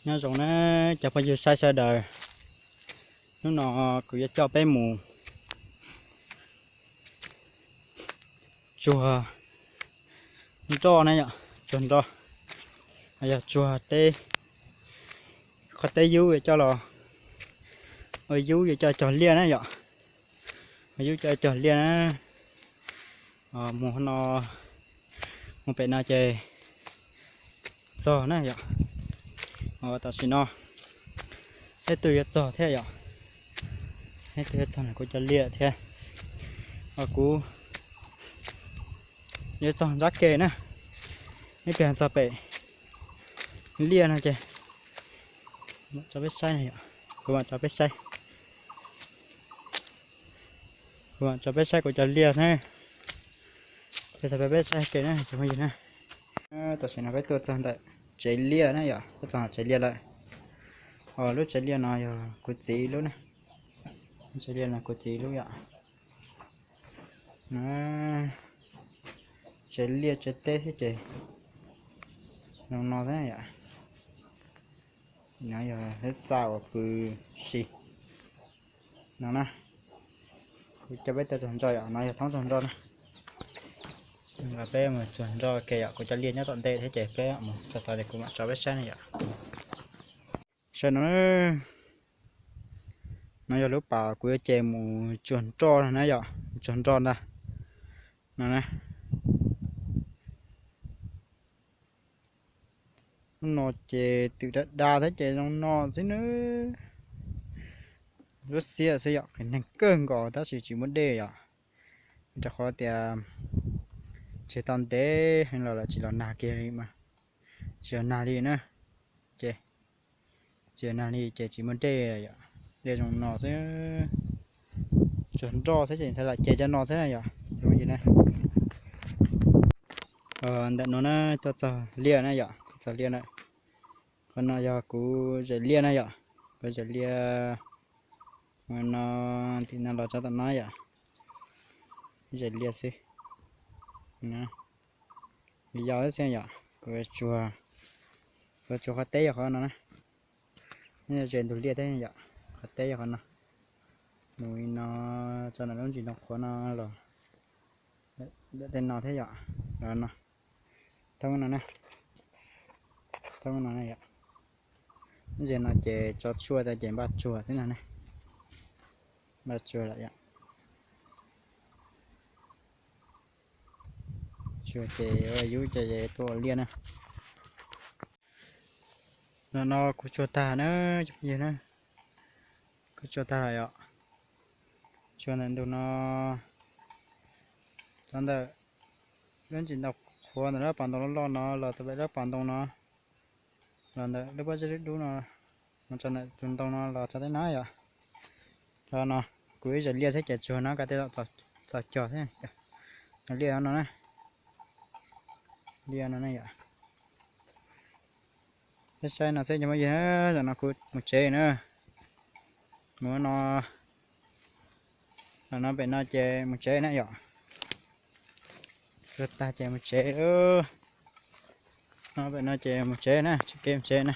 Nyob zoo na cov phooj ywg saib sawv daws, hnub no kuv yuav coj peb mus tsuag nroj na yom, tsuag nroj, yog tsuag teb, qhov teb yub yuav coj los, ua yub yuav coj cog liaj na yom, ua yub coj cog liaj na. Mus no, mus pem no ces txog na yom. Tam sim no peb twb yuav txog thiab yom, peb twb yuav txog kuv cov liaj thiab. Kuv yuav txog nrab ke na, neb pem txog pem liaj no ces tso peb saib na yom, kuv mam tso peb saib, kuv mam tso peb saib kuv cov liaj na. Peb txog peb saib ke na cov phooj ywg na. Tam sim no peb tuaj txog ntawm tsev liaj na yom, peb txog tsev liaj lawm. Lub tsev liaj no yog kuv txiv lub na, lub tsev liaj no kuv txiv lub yom. Tsev liaj tsev teb xwb ces zoo no xwb yom. No yog lub txaj uas pw si no na. Kuv coj peb tuaj tsuag nroj yom, no yog thoob tsuag nroj na. Peb mus tsuag nroj ke yom, kuv cov liaj nyob tom ntej thiab ces peb mus txog tod kuv mam tso peb saib na yom. Saib no, no yog lub pas kuv yuav ces mus tsuag nroj na yom, tsuag nroj ntag no na. Hnub no ces twm da da thiab ces zoo no xwb na. Lub xiab xwb yom, qias neeg kawg nkaus tab sis tsis muaj dej yom. Rau qhov tias tsis tau ntev heev los lawm tsis los nag kiag li mas, tsis los nag li na. Ces tsis los nag li ces tsis muaj dej yom, dej zoo no xwb. Tsuag nroj xwb ces ntshai lam ces cov no xwb na yom. Ntawm no na, tuaj txog liaj na yom, tuaj txog liaj na. Qhov no yog kuv zem liaj na yom, kuv zem liaj no, tim no los txog tom no yom, zem liaj xwb. Yog xwb yom, kuv tsuag, kuv tsuag qhov teb yog qhov no na, nyob ze ntug liaj thiab yom, qhov teb yog qhov no. Mus li no txog ntawm lub ntsis ntoo qhuav no los, ntawm tej no thiab yom, los no, thoob no na, thoob no na yom. Lub ntsis no ces tso tshuaj tas ces npaj tsuag xwb no ne, npaj tsuag lawm yom. Tsuag ces ua yub ces tuaj ua liaj na. No no kuv tsuag tag na, cov phooj ywg na, kuv tsuag tag lawm yom. Tsuag ntawm ntug no, txog ntawm lub ntsis ntoo qhuav ntawm lub pas ntoo loj loj no los txog pem lub pas ntoo no, los ntawm lub pob zeb dub dub no, mus txog ntawm tus ntoo no los txog tej no yom. Los no kuv ib zem liaj thiab ces tsuag no kav tej txaus cog thiab. Liaj no na, liaj no na yom. Peb saib no xwb cov phooj ywg, zaum no kuv mus tsev na. Mus no, zaum no pem no ces mus tsev na yom. Tsuag tag ces mus tsev. No pem no ces mus tsev na, tsis kev mus tsev na.